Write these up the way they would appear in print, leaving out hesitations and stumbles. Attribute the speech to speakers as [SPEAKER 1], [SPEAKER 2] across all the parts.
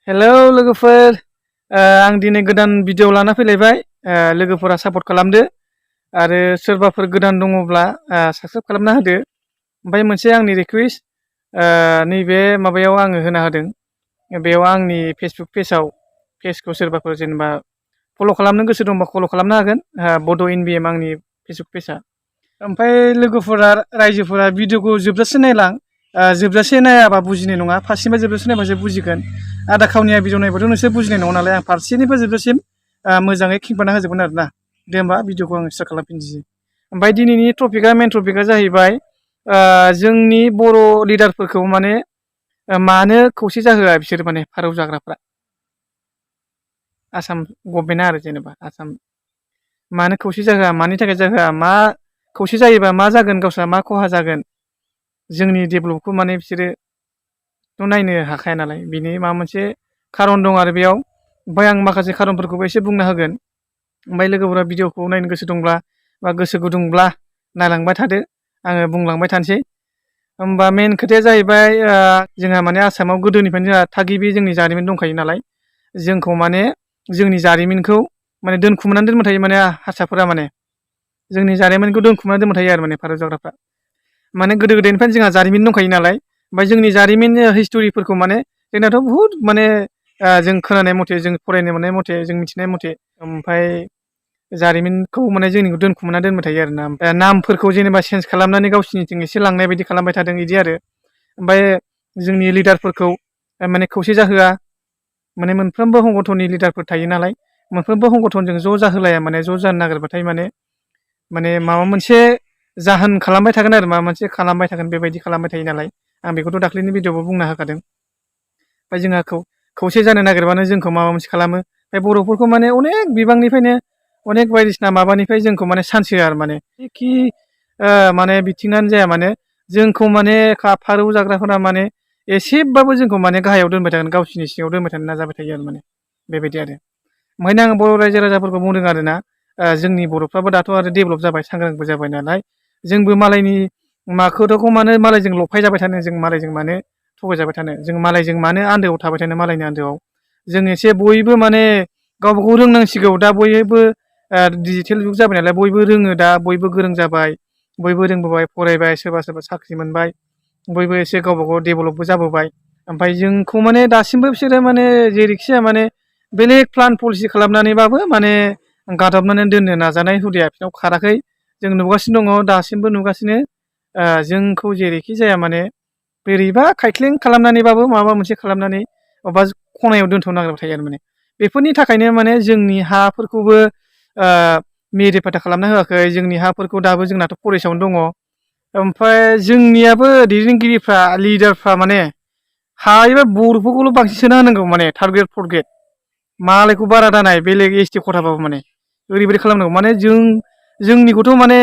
[SPEAKER 1] hello लोगोफोर आं दिनै गोदान भिडिअ लाना फैलायबाय लोगोफोरा सापर्ट खालामदो आरो सोरबाफोर गोदान दङब्ला साबस्क्राइब खालामना होदो ओमफ्राय मोनसे आंनि रिकुवेस्ट नैबे माबायाव आङो होना होदों बेयाव आंनि फेसबुक पेजखौ सोरबाफोर जेनेबा फल' खालामनो गोसो दंबा फल' खालामनो हागोन बड' एनबिएम आंनि फेसबुक पेजआ ओमफ्राय लोगोफोरा रायजोफोरा भिडिअखौ जोबजासे नायलां जोबजासे नायाबा बुजिनाय नङा फारसेनिफ्राय जोबजासे नायबासो बुजिगोन आधा खावनिया भिडिअ नायबाथ' नोंसोर बुजिनाय नङा नालाय आं फारसेनिफ्राय जोबजासिम मोजाङै खेंफोरना होजोबगोन आरोना दे होमबा भिडिअखौ आं स्टार्ट खालामफिननोसै ओमफ्राय दिनैनि मेन टपिकआ जाहैबाय जोंनि बर' लिडारफोरखौ माने मानो खौसे जाहोआ बिसोर माने फारौ जाग्राफ्रा आसाम गभर्नमेन्टआ आरो जेनेबा आसाम मानो खौसे जाहोआ मानि थाखाय जाहोआ मा खौसे जायोबा मा जागोन गावस्रा मा खहा जागोन जोंनि डेभेलपखौ माने बिसोरो नायनो हाखाया नालाय बिनि माबा मोनसे खारन दं आरो बेयाव ओमफ्राय आं माखासे खारनफोरखौबो एसे बुंना होगोन ओमफ्राय लोगोफोरा भिडिअखौ नायनो गोसो दंब्ला बा गोसो गुदुंब्ला नायलांबाय थादो आङो बुंलांबाय थानोसै होमबा मेन खोथाया जाहैबाय जोंहा माने आसामाव गोदोनिफ्रायनो जोंहा थागिबि जोंनि जारिमिन दंखायो नालाय जोंखौ माने जोंनि जारिमिनखौ माने दोनखुमानानै दोनबाय थायो माने हारसाफोरा माने जोंनि जारिमिनखौ दोनखुमानानै दोनबाय थायो आरो माने भारत जाग्राफ्रा माने गोदो गोदायनिफ्रायनो जोंहा जारिमिन दंखायो नालाय ओमफ्राय जोंनि जारिमिन हिस्ट'रिफोरखौ माने जोंनाथ' बुहुद माने जों खोनानाय मथे जों फरायनो मोननाय मथे जों मिथिनाय मथे ओमफ्राय जारिमिनखौ माने जोंनिखौ दोनखुमाना दोनबाय थायो आरो ना नामफोरखौ जेनेबा चेन्ज खालामनानै गावसिनिथिं एसे लांनाय बायदि खालामबाय थादों बिदि आरो ओमफ्राय जोंनि लिडारफोरखौ माने खौसे जाहोआ माने मोनफ्रोमबो संगठननि लिडारफोर थायो नालाय मोनफ्रोमबो संगठनजों ज' जाहोलाया माने ज' जानो नागिरबाथाय माने माबा मोनसे जाहोन खालामबाय थागोन आरो माबा मोनसे खालामबाय थागोन बेबायदि खालामबाय थायो नालाय आं बेखौथ' दाख्लैनि भिडिअ'आवबो बुंना होखादों ओमफ्राय जोंहा खौसे जानो नागिरबानो जोंखौ माबा मोनसे खालामो ओमफ्राय बर'फोरखौ माने अनेक बिबांनिफ्रायनो अनेक बायदिसिना माबानिफ्राय जोंखौ माने सान्स होआ आरो माने कि माने बिथिङानो जाया माने जोंखौ माने फारौ जाग्राफोरा माने एसेबाबो जोंखौ माने गाहायाव दोनबाय थागोन गावसिनि सिङाव दोनबाय थानो नाजाबाय थायो आरो माने बेबायदि आरो ओंखायनो आं बर' रायजो राजाफोरखौ बुंदों आरोना जोंनि बर'फ्राबो दाथ' आरो डेभेलप जाबाय सांग्रांबो जाबाय नालाय जोंबो मालायनि खोथाखौ मानो मालायजों लफाय जाबाय थानो जों मालायजों मानो थगायजाबाय थानो जों मालायजों मानो आन्दोआव थाबाय थानो मालायनि आन्दोआव जों एसे बयबो माने गावबा गाव रोंनांसिगौ दा बयबो डिजिटेल जुग जाबाय नालाय बयबो रोङो दा बयबो गोरों जाबाय बयबो रोंबोबाय फरायबाय सोरबा सोरबा साख्रि मोनबाय बयबो एसे गावबा गाव डेभेलपबो जाबोबाय ओमफ्राय जोंखौ माने दासिमबो बिसोरो माने जेरैखि जाया माने बेलेग प्लान पलिसि खालामनानैबाबो माने गादबनानै दोननो नाजानाय हुदाया बिसोरनाव खाराखै जों नुगासिनो दङ दासिमबो नुगासिनो जोंखौ जेरैखि जाया माने बोरैबा खायख्लें खालामनानैबाबो माबा मोनसे खालामनानै अबेबा खनायाव दोनथ'नो नागिरबाय थायो आरो माने बेफोरनि थाखायनो माने जोंनि हाफोरखौबो मेरि फाथा खालामना होआखै जोंनि हाफोरखौ दाबो जोंनाथ' फरेस्टआवनो दङ ओमफ्राय जोंनियाबो दैदेनगिरिफ्रा लिडारफ्रा माने हायोबा बर'फोरखौल' बांसिन सोना होनांगौ माने थार्द ग्रेड फर्थ ग्रेड मालायखौ बारा दानाय बेलेग एसटि खथाबाबो माने ओरैबायदि खालामनांगौ माने जोंनिखौथ' माने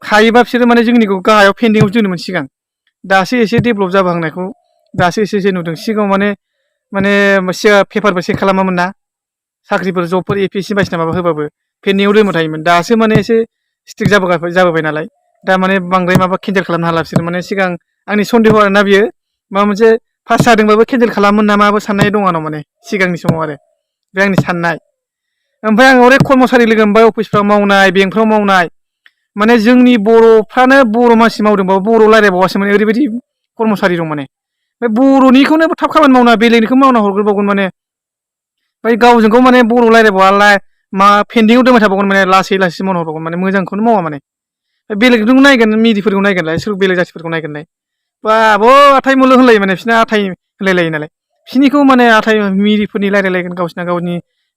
[SPEAKER 1] हायोबा बिसोरो माने जोंनिखौ गाहायाव पेन्डिंआव दोनोमोन सिगां दासो एसे डेभेलप जाबोहांनायखौ दासो एसे नुदों सिगाङाव माने पेपारबो चेक खालामामोन ना साख्रिफोर जबफोर APSC बायदिसिना माबा होबाबो पेन्डिंआव दोनबाय थायोमोन दासो माने एसे स्ट्रिक्ट जाबोबाय नालाय दा माने बांद्राय माबा केन्सेल खालामनो हाला बिसोर माने सिगां आंनि सन्देह आरोना बियो माबा मोनसे पास जादोंबाबो केन्सेल खालामोन नामाबो साननाय दं आंनाव माने सिगांनि समाव आरो बे आंनि साननाय ओमफ्राय आं अनेक कर्मसारि लोगो मोनबाय अफिसफ्राव मावनाय बेंकफ्राव मावनाय माने जोंनि बर'फ्रानो बर' मानसि मावदोंबाबो बर' रायज्लायबावासो माने ओरैबायदि कर्मसारि दं माने ओमफ्राय बर'निखौनो थाब खामानि मावना बेलेगनिखौ मावना हरग्रोबावगोन माने ओमफ्राय गावजों गाव माने बर' रायज्लायबावालाय मा पेन्डिंआव दोनबाय थाबावगोन माने लासै मावना हरबावगोन माने मोजांखौनो मावा माने बेलेगखौ नायगोन मिडिफोरखौ नायगोनलाय सोर बेलेग जाथिफोरखौ नायगोनलाय बा आथाय मुलु होनलायो माने बिसोरना आथाय होनलायलायो नालाय बिसोरनिखौ माने आथाय मिडिफोरनि रायलायलायगोन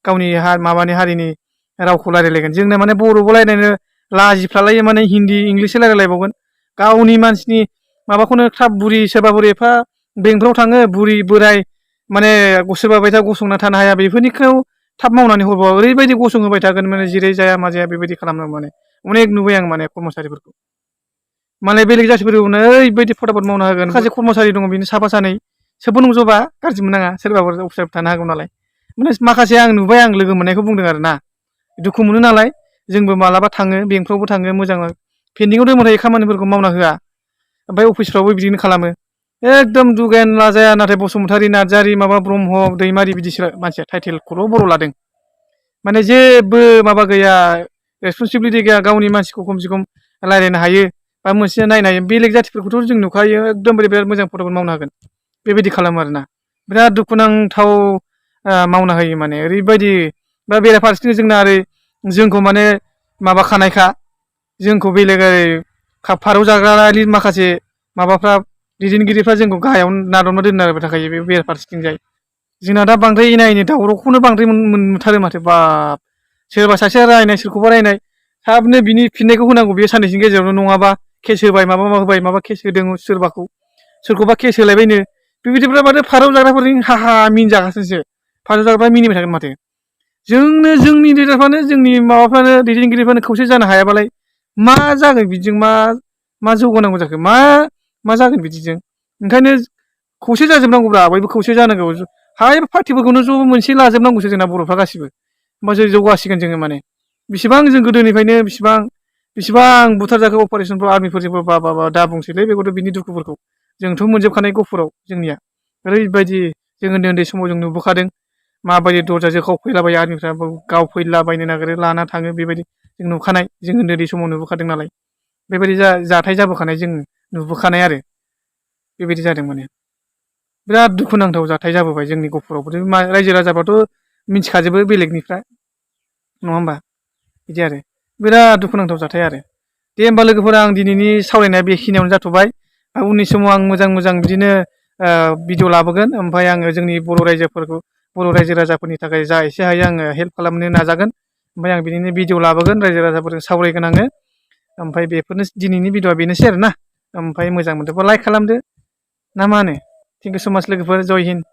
[SPEAKER 1] गावनि माबानि हारिनि रावखौ रायलायलायगोन जोंना माने बर'बो रायलायनो लाजिफ्लालायो माने हिन्दी इंलिससो रायलायलायबावगोन गावनि मानसिनि माबाखौनो थाब बुरि सोरबा बुरि एफा बेंकफ्राव थाङो बुरि बोराय माने सोरबा बायदिया गसंना थानो हाया बेफोरनिखौ थाब मावनानै हरबावा ओरैबायदि गसंहोबाय थागोन माने जिरै जाया मा जाया बेबायदि खालामनो माने अनेक नुबाय आं माने कर्मसारिफोरखौ माने बेलेग जाथिफोरखौनो ओरैबायदि फटाफट मावना होगोन माखासे कर्मसारि दङ बिनो साफा सानै सोबबो नंजोबा गाज्रि मोननाङा सोरबाफोर अफिसार थानो हागौ नालाय माने माखासे आं नुबाय आं लोगो मोननायखौ बुंदों आरो ना दुखु मोनो नालाय जोंबो मालाबा थाङो बेंकफ्रावबो थाङो मोजां पेन्डिंआव दोनबाय थायो खामानिफोरखौ मावना होआ ओमफ्राय अफिसफ्रावबो बिदिनो खालामो एकदम दुगायान लाजाया नाथाय बसुमतारी नार्जारि माबा ब्रह्म दैमारि बिदिसो मानसिया टाइटेलखौल' बर' लादों माने जेबो माबा गैया रेसपन्सिबिलिटि गैया गावनि मानसिखौ खमसे खम रायज्लायनो हायो बा मोनसे नायनो हायो बेलेग जातिफोरखौथ' जों नुखायो एकदमबारे बिराद मोजां फट'खौ मावनो हागोन बेबायदि खालामो आरोना बिराद दुखुनांथाव मावना होयो माने ओरैबायदि बा बेराफारसेथिं जोंना ओरै जोंखौ माने माबाखानायखा जोंखौ बेलेग ओरै फारौ जाग्रा माखासे माबाफ्रा दैदेनगिरिफ्रा जोंखौ गाहायाव नादबना दोनबाय थाखायो बे बेराफारसेथिंजाय जोंना दा बांद्राय एना एनि दावरावखौनो बांद्राय मोनथारो माथो बाब सोरबा सासेया रायनाय सोरखौबा रायनाय थाबनो बिनि फिननायखौ होनांगौ बेयो साननैसोनि गेजेरावनो नङाबा केस होबाय माबा होबाय माबा केस होदों सोरखौबा केस होलायबायनो बेबायदिब्ला माथो फारौ जाग्राफोरजों हाहा मिनिजागासिनोसो फारौ जाग्राफ्रा मिनिबाय थागोन माथो जोंनि लिडारफ्रानो जोंनि माबाफ्रानो दैदेनगिरिफ्रानो खौसे जानो हायाबालाय मा जागोन बिदिजों मा जौगानांगौ जाखो मा जागोन बिदिजों ओंखायनो खौसे जाजोबनांगौब्रा बयबो खौसे जानांगौ हाय पार्टिफोरखौनो ज' मोनसे लाजोबनांगौसो जोंना बर'फ्रा गासिबो होमबासो जौगासिगोन जोङो माने बेसेबां जों गोदोनिफ्रायनो बेसेबां बुथार जाखो अपारेशनफ्राव आर्मिफोरजोंबो बा दा बुंसैलै बेखौथ' बिनि दुखुफोरखौ जोंथ' मोनजोबखानाय गहपुराव जोंनिया ओरैबायदि जों उन्दै उन्दै समाव जों नुबोखादों माबायदि दरजाजों खावफैलाबायो आर्मिफ्रा गावफैलाबायनो नागिरो लाना थाङो बेबायदि जों नुखानाय जों उन्दै उन्दै समाव नुबोखादों नालाय बेबायदि जाथाय जाबोखानाय जों नुबोखानाय आरो बेबायदि जादों माने बिराद दुखुनांथाव जाथाय जाबोबाय जोंनि गहपुरावबो रायजो राजाफ्राथ' मिथिखाजोबो बेलेगनिफ्रा नङा होमबा बिदि आरो बिराद दुखुनांथाव जाथाय आरो दे होमबा लोगोफोरा आं दिनैनि सावरायनाया बेखिनियावनो जाथ'बाय उननि समाव आं मोजां बिदिनो भिडिअ लाबोगोन ओमफ्राय आङो जोंनि बर' रायजो राजाफोरनि थाखाय जा एसे हायो आङो हेल्प खालामनो नाजागोन ओमफ्राय आं बिदिनो भिडिअ लाबोगोन रायजो राजाफोरजों सावरायगोन आङो ओमफ्राय बेफोरनो दिनैनि भिडिअआ बेनोसै आरोना ओमफ्राय मोजां मोनदोंबा लाइक खालामदो ना मा होनो थेंक इउ स' माच लोगोफोर जय हिन्द